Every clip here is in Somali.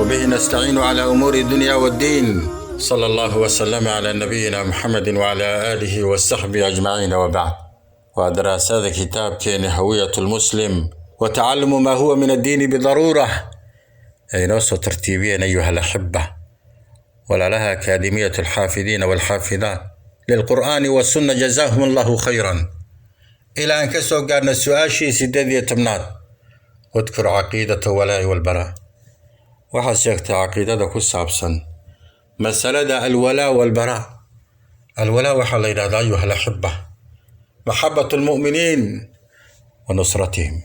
وبه نستعين على أمور الدنيا والدين، صلى الله وسلم على نبينا محمد وعلى آله وصحبه أجمعين، وبعد. ودراسة كتاب هوية المسلم وتعلم ما هو من الدين بضرورة، ay noo soo tartiibiyeen، أيها الأحبة، walaalaha أكاديمية الحافظين والحافظات للقرآن والسنة، جزاهم الله خيرا، ilaa aan ka soo gaarna su-aashii 18aad: اذكر عقيدة الولاء والبراء. Waxaad sheegtay caqiidada ku saabsan masalada الولاء والبراء. الولاء waxaa la yidhahdaa، أيها الأحبة، محبة المؤمنين ونصرتهم،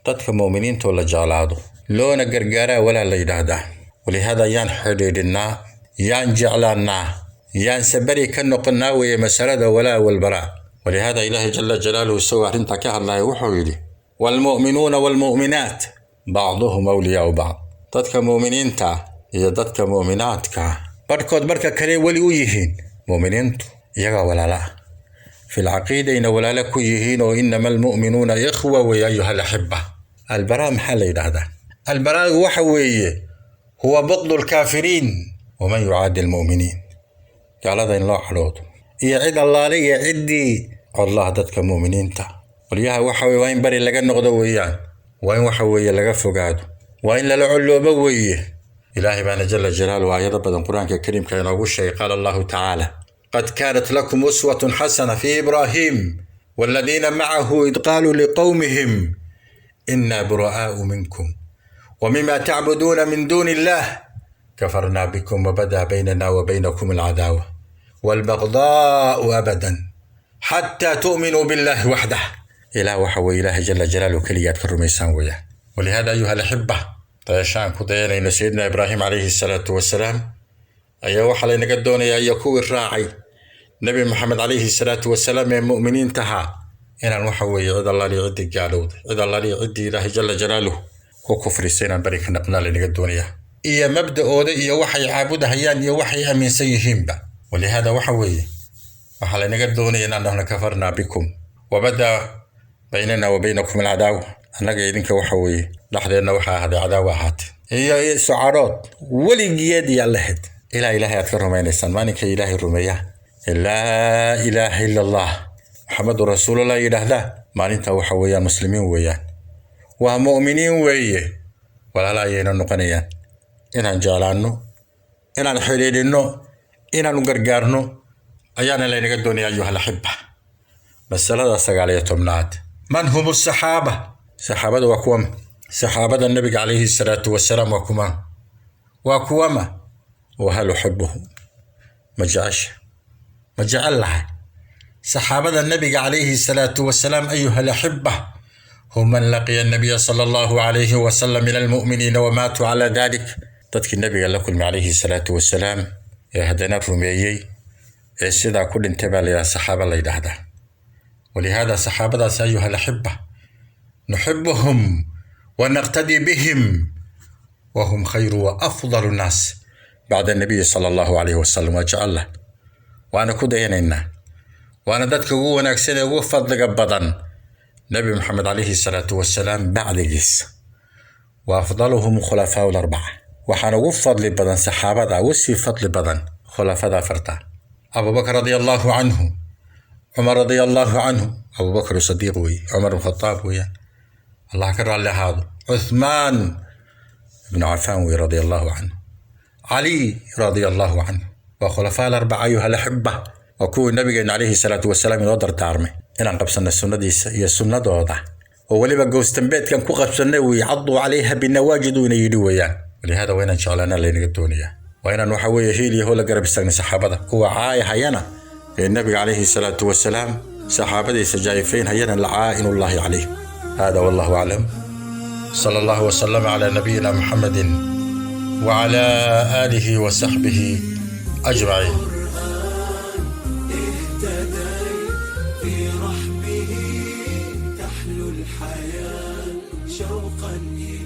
dadka mu'miniintoo la jeclaado loona gargaaraa walaa la yidhaahdaa. ولهذا yaan xidhiidhinaa, yaan jeclaannaa, yaanse beri ka noqonnaa weeye masalada ولاء والبراء. ولهذا Ilaahay جل جلاله isagoo arrintaa ka hadlaya wuxuu yidhi: والمؤمنون والمؤمنات بعضهم أولياء بعض. Dadka mu'miniinta iyo dadka mu'minaadka barhkood barka kale weli u yihiin. Mu'miniintu iyagaa walaala ah في العقيدة ayna walaalo ku yihiin oo إنما المؤمنون إخوة weeye، أيها الأحبة. البراء maxaa la yidhaahdaa? البراء gu waxa weeye هو بغض الكافرين ومن يعادي المؤمنين، gaalada in loo cadhoodo iyo cid allaale iyo ciddii codlaha dadka mu'miniinta. Qolyaha waxa weye waa in bari laga noqdo weeyaan, waa in waxa weeye laga fogaado, waa in lala colloobo weeye. Ilaahay baana جل جلاله aayado badan Qur-aanka Kariimka inoogu sheegay. قال الله تعالى: قد كانت لكم أسوة حسنة في إبراهيم والذين معه إذ قالوا لقومهم إنا براء منكم ومما تعبدون من دون الله كفرنا بكم وبدا بيننا وبينكم العداوة والبغضاء أبدا حتى تؤمنوا بالله وحده. Ilaah waxa weye Ilaahay جل جلاله keliyaad ka rumaysaan weeyaan. ولهذا، أيها الأحبة، dayashaan ku dayanayno Sayidina Ibraahim عليه الصلاة والسلام ayaa waxaa laynaga doonayaa, iyo kuwii raacay Nebi Maxamed عليه الصلاة والسلام ee mu'miniintaha, inaan waxa weeye cid allaaliyo ciddii gaalowday, cid allaaliyo ciddii Ilaahay جل جلاله ku kufrisay, inaan beri ka naqnaa laynaga doonayaa, iyo mabda'ooda iyo waxay caabudahayaan iyo waxay aaminsan yihiinba. ولهذا waxa weeye waxaa laynaga doonaya inaan dhahno: كفرنا بكم وبدا بيننا وبينكم العداوة. Annaga idinka waxa weeye dhexdeenna waxaa ahaaday cadaawa ahaatee iyo socarood weligeed iyo allaheed ilaa Ilaahay aad ka rumaynaysaan. Maalinka Ilaahay rumeeya, لا إله إلا الله محمد رسول الله yidhaahdaa, maalinta waxa weeyaan muslimiin weeyaan, waa mu'miniin weeye. Walaala ayayna noqonayaan. Inaan jeclaanno, inaan xidhiidhinno, inaanu gargaarno ayaana laynaga doonaya، أيها الأحبة. Masalada 19aad: من هم الصحابة? Saxaabada waa kuwama? Saxaabada Nabiga عليه الصلاة والسلام waa kuma? Waa kuwama? وهل أحبهم? Ma jecesha? Ma jecel lahay saxaabada Nabiga عليه الصلاة والسلام? أيها الأحبة، هم من لقي النبي صلى الله عليه وسلم من المؤمنين وماتوا على ذلك. Dadkii Nabiga la kulmay عليه الصلاة والسلام ee haddana rumeeyey ee sidaa ku dhintay baa la yidhaha saxaaba la yidhaahdaa. ولهذا saxaabadaas، أيها الأحبة، نحبهم ونقتدي بهم، وهم خير وأفضل الناس بعد النبي صلى الله عليه وسلم. Waa jecel lah, waana ku dayanaynaa, waana dadka ugu wanaagsan ee ugu fadliga badan Nebi Maxamed عليه الصلاة والسلام bacdigiis. وأفضلهم الخلفاء الأربعة. Waxaana ugu fadli badan saxaabada, ugu sii fadli badan khulafada afarta: Abubakr رضي الله عنه، Cumar رضي الله عنه, Abubakr Sadiiq weeye, Cumar ibn Khataab weeyaan, Allah ka raalli ahaado, Cuthmaan ibnu Cafaan wey رضي الله عنه, Cali رضي الله عنه. Waa khulafaa الأربعة، أيها الأحبة. Waa kuwii Nabigeena عليه الصلاة والسلام inoo dardaarmay inaan qabsanno sunnadiisa iyo sunnadooda, oo weliba gowstambeedkan ku qabsannay wey. عضوا عليها بالنواجذ ina yidhi weeyaan. ولهذا waa inaan jeclaanaa laynaga doonayaa, waa inaan waxa weeye hiil iyo hoo la garab istaagna saxaabada. Kuwa caayahayana ee Nabiga عليه الصلاة والسلام saxaabadiisa jaa'ifayn hayana, لعائن الله عليهم. هذا والله أعلم، صلى الله وسلم على نبينا محمد وعلى آله وصحبه أجمعين. اهتديت في رحبه تحلو الحياة شوقا إلى